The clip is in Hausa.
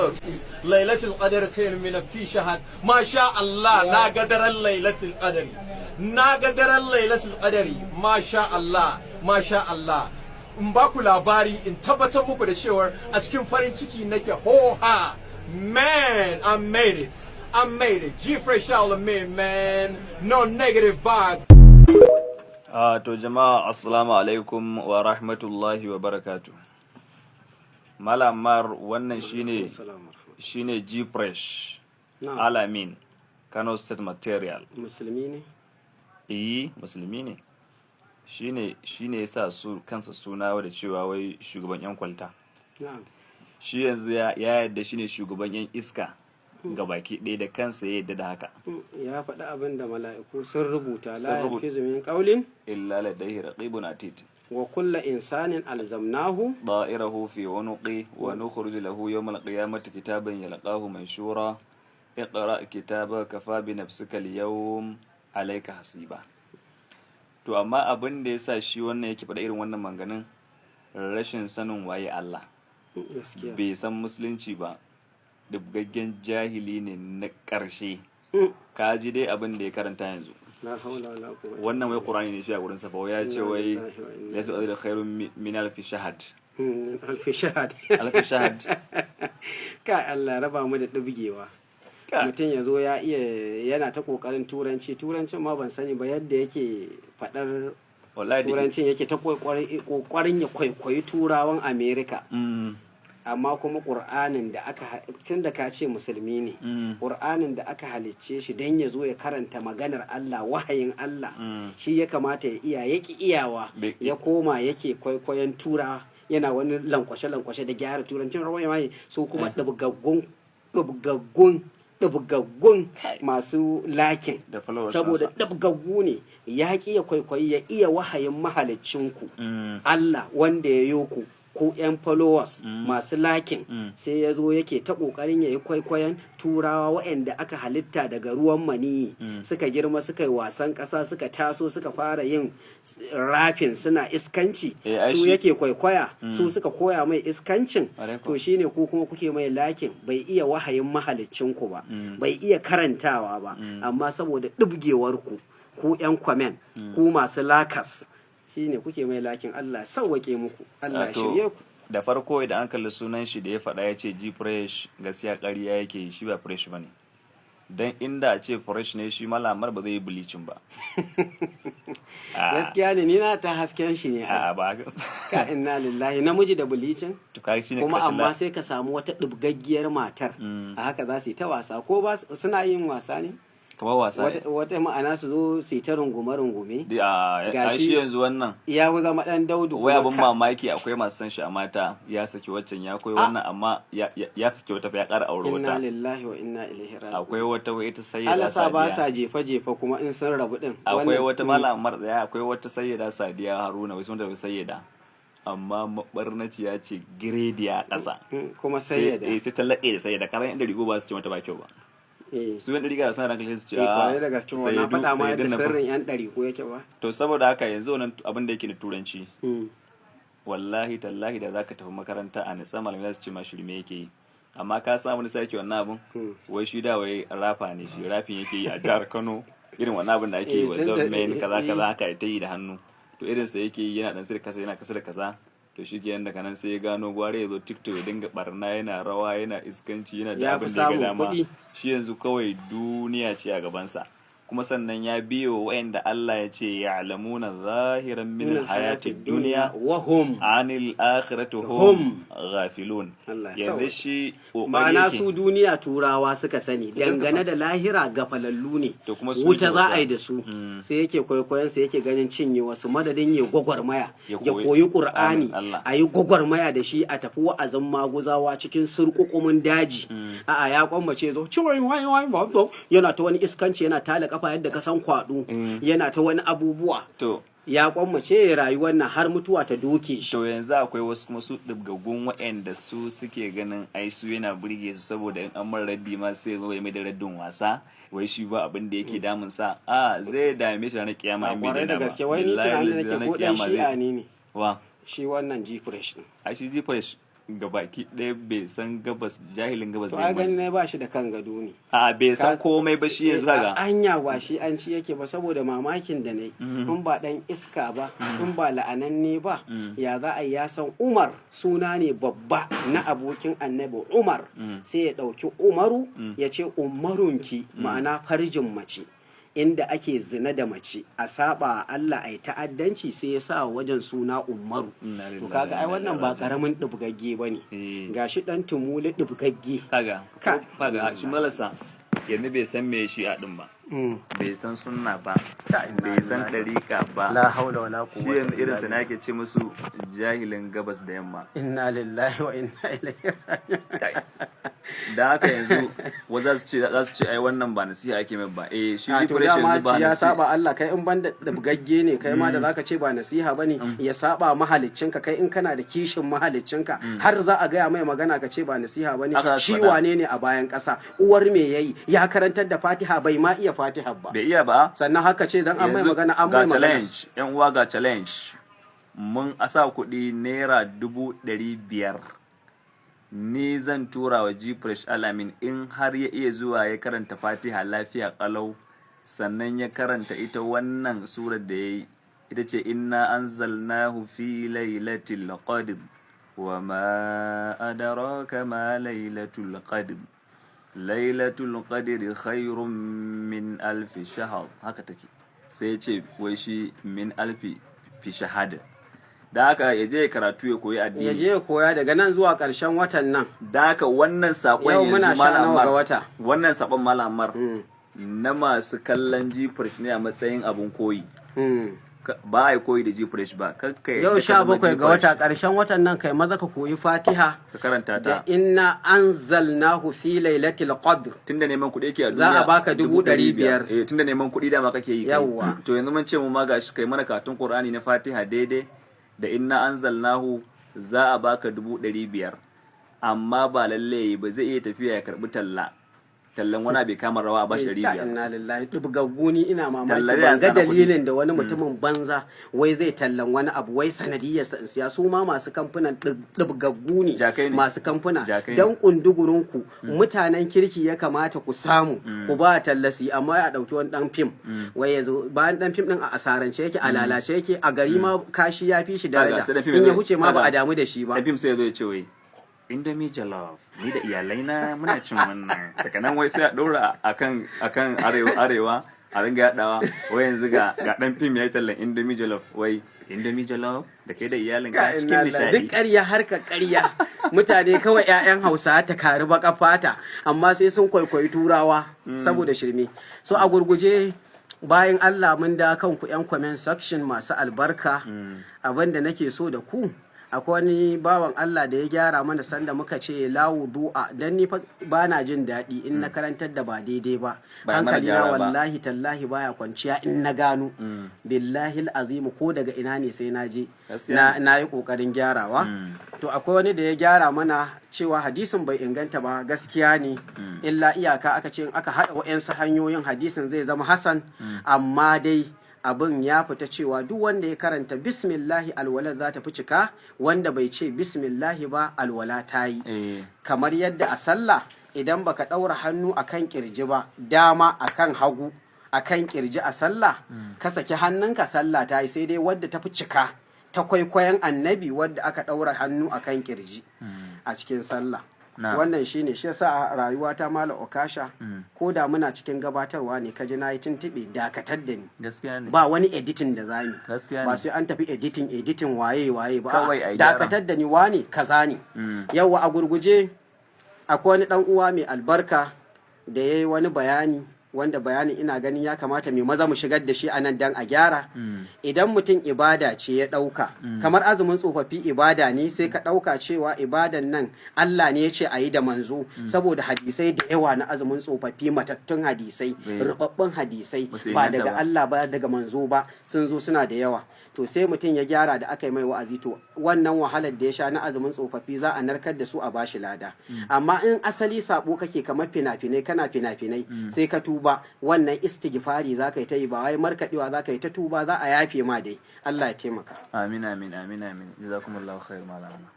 Looks. Lailatul Qadr khairun min alfi shahr. Masha Allah, na ga daren Lailatul Qadr. Na ga daren Lailatul Qadr. Masha Allah, masha Allah. In ba ku labari, in tabbatar muku da cewar a cikin farin ciki nake ho ha. Man, I made it. I made it. G Fresh Alamin, man. No negative vibe. To jama'a, assalamu alaikum wa rahmatullahi wa barakatu. Malamar, wannan shine G Fresh Alamin, Kano State Material. Musulmi ne? Eh, musulmi ne. Shine yasa su kansa suna da cewa wai shugaban yan kwalta. Shi yanzu ya yarda shine shugaban yan iska gabaki ɗaya, da kansa ya yarda da haka. Ya faɗi abin da mala'iku sun rubuta. Sun la rubuta. yalfizu min qawlin illa ladayhi raqibun atid. Wa kulla insanin alzamnahu طائره في عنقه ونخرج له يوم القيامة كتابا يلقاه منشورا اقرأ كتابك كفى بنفسك اليوم عليك حسيبا. To amma abin da yasa shi wannan yake faɗa irin wannan maganganun, rashin sanin waye Allah. Bai san musulunci ba, dubgaggen jahili ne na ƙarshe. Ka ji dai abin da ya karanta yanzu. La hawla wala quwwata. Wannan wai Qur'ani ne shi a gurin sa fa, ya ce wai Inna lillahi wa inna lailatul qadri khairun min alfi shahr. Alfi shahr. Alfi shahr. Ka Allah raba mu da ɗubgewa. Mutum ya zo ya iya, yana ta kokarin turanci, turancin ma ban sani ba yadda yake faɗar. Wallahi Turancin yake ta kokarin ya kwaikwayi turawan Amerika. Amma kuma ƙur'anin da aka, tun da ka ce musulmi ne, ƙur'anin da aka halicce shi don ya zo ya karanta maganar Allah, wahayin Allah, shi ya kamata ya iya, ya ki iyawa. Ya koma yake kwaikwayon tura, yana wani lankwashe-lankwashe da gyara turancin rawa mai su kuma ɗabgaggun ɗabgaggun ɗabgaggun masu liking Da followers saboda nasa. Ɗabgaggu ne, ya ƙi ya kwaikwayi ya iya wahayin mahaliccinku Allah wanda ya yo ku, ko 'yan followers masu liking. Sai ya zo yake ta ƙoƙarin ya yi kwaikwayon turawa waɗanda aka halitta daga ruwan maniyi, suka girma, suka yi wasan ƙasa, suka taso, suka fara yin rapping, suna iskanci. Eh, ai Su yake kwaikwaya, su suka koya mai iskancin. Ƙwarai To kuwa. shine ku kuma kuke mai liking. Bai iya wahayin mahaliccinku ba, bai iya karantawa ba, amma saboda ɗibgewar ku, ku 'yan comment, ku masu likers, shine kuke mai liking. Allah sauwake muku, Allah Wato, shirye ku. Da farko idan an kalli sunan shi da ya faɗa, ya ce G Fresh, gaskiya ƙarya yake yi, shi ba fresh bane. Dan inda a ce fresh ne shi, malamar, ba zai yi bleaching ba. Ah, Gaskiya ne, ni na ta hasken shi ne ai. A ba. Ka inna lillahi, namiji da bleaching. To kai shine Kuma ƙarshen amma sai ka samu wata ɗibgaggiyar matar, a haka za su yi ta wasa, ko ba suna yin wasa ne? Kamar wasa. Wata ma'ana su zo su yi ta rungume rungume. A ai Gashi- shi yanzu wannan Ya zama ɗan daudu. Wai Kuma abin mamaki, akwai masu san shi a mata, ya saki waccan, ya koyi wannan, amma ya saki wata fa, ya ƙara aure Inna wata. lillahi wa inna ilaihi raji'un. Akwai wata wai ita Sayyida Allah sa ba Sadiya. sa jefa jefa kuma in sun rabu din. Akwai wata malamar tsaya, akwai wata Sayyida Sadiya Haruna, wai sunanta wai Sayyida, amma mabarnaciya ce girediya ƙasa. Kuma sai Sayyida. Eh, sai ta laƙe da Sayyida, karan inda rigo ba su ce mata ba kyau ba. Su yan ɗariƙa suna da hankali, sai su ce Kwarai da gaske, na Sayyidu- faɗa ma Sayyidun yadda na fa- sirrin yan ɗari ko yake ba. To saboda haka yanzu wannan abin da yake da turanci, wallahi tallahi da zaka tafi makaranta a nitsa, malamai za su ce ma shirme yake yi. Amma ka samu wani sake wannan abun, wai shi da wai rapper ne shi, rapping yake yi a jihar Kano, irin wannan abun da ake yi Eh, wa tunda- men kaza kaza, haka ta yi da hannu. To irin sa yake yi, yana dan sirka kasa, yana kasa da kaza. To shi kenan, daga nan sai ya gano gware ya zo TikTok ya dinga barna, yana rawa, yana iskanci, yana da Ya fi abin da ya ga samun dama. kuɗi. Shi yanzu kawai duniya ce a gabansa. Kuma sannan ya biyo wa'anda Allah ya ce ya'lamuna zahiran min hayatid dunya wa hum anil akhirati hum Hum. ghafilun. Allah ya Yanzu sauke. shi kokari Ma'ana yake. su duniya turawa suka sani, Suka dangane sani. da lahira gafalallu ne. To kuma su Wuta yake za bauta. a yi da su. Sai yake kwaikwayon sa, yake ganin cinye wasu, madadin ya gwagwarmaya Ya ya koyi koyi Qur'ani, Allah. a yi gwagwarmaya da shi, a tafi wa'azin maguzawa cikin surkukumin daji. A'a, ya kwammace zo ciwon wai wai ba yana ta wani iskanci, yana tala kafa yadda ka san kwado, yana ta wani abubuwa. To Ya kwammace rayuwar nan har mutuwa ta doke shi. To yanzu akwai wasu kuma su ɗibgaggun waɗanda su suke ganin ai su yana burge su, saboda in an mara raddi ma sai zo ya mai da raddin wasa, wai shi ba abin da yake damun sa. A zai dame shi ranar kiyama A in bai kwarai da daina ba. gaske, wai ni Billahi tunanin lazi, nake ranar ko dan kiyama shi'a ne wa shi wannan G Fresh din. A shi G Fresh Gabaki ɗaya bai san gabas, jahilin gabas To da ai yamma gani ne. ne ba shi da kan gado ne. A bai san komai ba shi yanzu kaga. Anya ba shi an ci yake ba, saboda mamakin da ne, in ba dan iska ba, in ba la'ananne ba, ya za a yi ya san Umar suna ne babba na abokin Annabi Umar, sai ya ɗauki Umaru ya ce umarunki, ma'ana farjin mace, inda ake zina da mace a saba Allah, a yi ta'addanci, sai ya sa wajen suna Umaru. Inna To lillahi kaga ai wa inna wannan ba ilaihi. karamin ɗibgagge ba ne. Gashi dan tumuli ɗibgagge. Kaga kaga shi malasa yanzu bai san me shi a din ba, bai san sunna ba, bai san ɗariƙa ba. La haula wala Shi quwwata yanzu irin illa sa ne ake ce musu jahilin gabas da yamma. Inna lillahi wa inna ilaihi raji'un. Kai. Da haka yanzu wasu za su ce ai wannan ba nasiha ake mai ba. Eh, shi A to depression dama yanzu ba ya nasiha. saba Allah. Kai in banda dabgagge ne kai ma da zaka ce ba nasiha bane, ya saba mahaliccinka, kai in kana da kishin mahaliccinka har za a gaya mai magana ka ce ba nasiha bane? Haka za su Shi faɗa. wane ne a bayan ƙasa? Uwar me yayi? Ya karantar da Fatiha, bai ma iya Fatiha ba. Bai iya ba. Sannan haka ce dan an mai Yanzu magana, an ga mai magana. challenge, yan uwa, ga challenge. Mun asa kuɗi ₦500,000, ni zan tura wa G-Fresh Alamin in har ya iya zuwa ya karanta Fatiha lafiya kalau, sannan ya karanta ita wannan surar da ya yi, ita ce inna anzalnahu fi lailatul qadr wa ma adraka ma lailatul qadr, lailatul qadri khairun min alfi shahr. Haka take. Sai ya ce wai shi min alfi fi shahada. Da haka ya je ya karatu, ya koyi Ya addini. je ya koya daga nan zuwa ƙarshen watan nan. Da haka wannan sakon Yau muna yanzu sha Malam nawa ga Ammar, wata? wannan sakon, Malam Ammar, na masu kallon G-Fresh ne a matsayin abun koyi. Ba a yi koyi da G-Fresh ba. Kakka Yau yadda ka sha zama bakwai ga G-Fresh. wata, ƙarshen watan nan kai maza ka koyi Fatiha Ka karanta da ta. inna anzalnahu fi lailatul qadr. Tunda neman kuɗi yake a Za a duniya, baka 500,000. Eh, tunda neman kuɗi dama kake yi kai. Yawwa. To yanzu mun ce mu ma gashi, kai mana karatun Qur'ani na Fatiha daidai da inna anzalnahu, za a baka 500,000. Amma ba lalle ba, zai iya tafiya ya karbi talla, tallan wani bai kama rawa, a bashi ɗari Ta biyar. Inna lillahi, dubgaggu, ni ina mamaki. Tallar Ban yan ga sana kuɗi. dalilin da wani mutumin banza wai zai tallan wani abu wai sanadiyar sa in siya. Su ma masu kamfunan dubgaggu ne. Jakai ne. Masu kamfuna. Jakai ne. Dan kundugurun ku, mutanen kirki ya kamata ku samu ku ba tallasi, amma ya dauki wani dan fim wai yazo, bayan dan fim din a asarance yake, a lalace yake, a gari ma kashi ya fi shi daraja. Kaga, sai dan fim In ya ya zo- huce ma ba a kaga, damu da shi ba. Dan fim sai ya zo ya ce wai Indomie jollof, ni da iyalaina muna cin wannan. Daga nan wai sai a ɗora akan arewa arewa a ringa yaɗawa, wai yanzu ga dan fim ya yi tallan Indomie jollof, wai Indomie jollof da kai da iyalinka Ka cikin inna lillahi. Duk nishaɗi. ƙarya, harka ƙarya. Mutane kawai 'ya'yan Hausa ta kari baƙar fata, amma sai sun kwaikwayi Turawa saboda shirme. So a gurguje, bayan Allah, mun da kanku 'yan comment section masu albarka, abinda nake so da ku, akwai wani bawan Allah da ya gyara mana sanda muka ce lawu du'a, dan ni fa ba na jin daɗi in na karantar da ba daidai ba. Ba ya mana Hankali na gyara ba. wallahi tallahi baya kwanciya in na gano, billahi azimu, ko daga ina ne sai na je Gaskiya na ne. na yi ƙoƙarin gyarawa. To akwai wani da ya gyara mana cewa hadisin bai inganta ba. Gaskiya ne, illa iyaka aka ce in aka haɗa wa'yansu hanyoyin hadisin zai zama hasan, amma dai abin ya fita cewa duk wanda ya karanta bismillahi alwala za ta fi cika, wanda bai ce bismillahi ba alwala ta yi. Kamar yadda a sallah idan baka ɗaura hannu akan kirji ba, dama akan hagu akan kirji a sallah, ka saki hannunka, sallah ta yi. Sai dai wadda ta fi cika ta kwaikwayon Annabi, wadda aka ɗaura hannu akan kirji a cikin sallah. Wannan shine. Shi yasa a rayuwa ta, Malam Okasha, ko da muna cikin gabatarwa ne kaji na yi tuntuɓe, dakatar da ni. Gaskiya ne. Ba wani editing da zamu Gaskiya ba ne. sai an tafi editing, editing waye waye ba. Kawai A'a, a yi gyara. dakatar da ni, wane kaza ne. Yauwa, a gurguje, akwai wani dan uwa mai albarka da ya yi wani bayani, wanda bayanin ina ganin ya kamata mai maza mu shigar da shi a nan dan a gyara. Idan mutum ibada ce ya ɗauka, kamar azumin tsofaffi ibada ne, sai ka ɗauka cewa ibadan nan Allah ne ya ce a yi da manzo, saboda hadisai da yawa na azumin tsofaffi matattun hadisai, rubabbun hadisai, Ba su ba inganta daga ba. Allah ba, daga manzo ba, sun zo suna da yawa. To sai mutum ya gyara da aka yi mai wa'azi, to wannan wahalar da ya sha na azumin tsofaffi za a narkar da su a bashi lada. Amma in asali sabo kake, kamar fina-finai, kana fina-finai sai ka tuba, wannan istighfari za ka yi ta yi, ba wai markaɗewa za ka yi ta tuba, za a yafe ma dai. Allah ya taimaka. Amin, amin, amin, amin. Jazakumullahu khair, malama.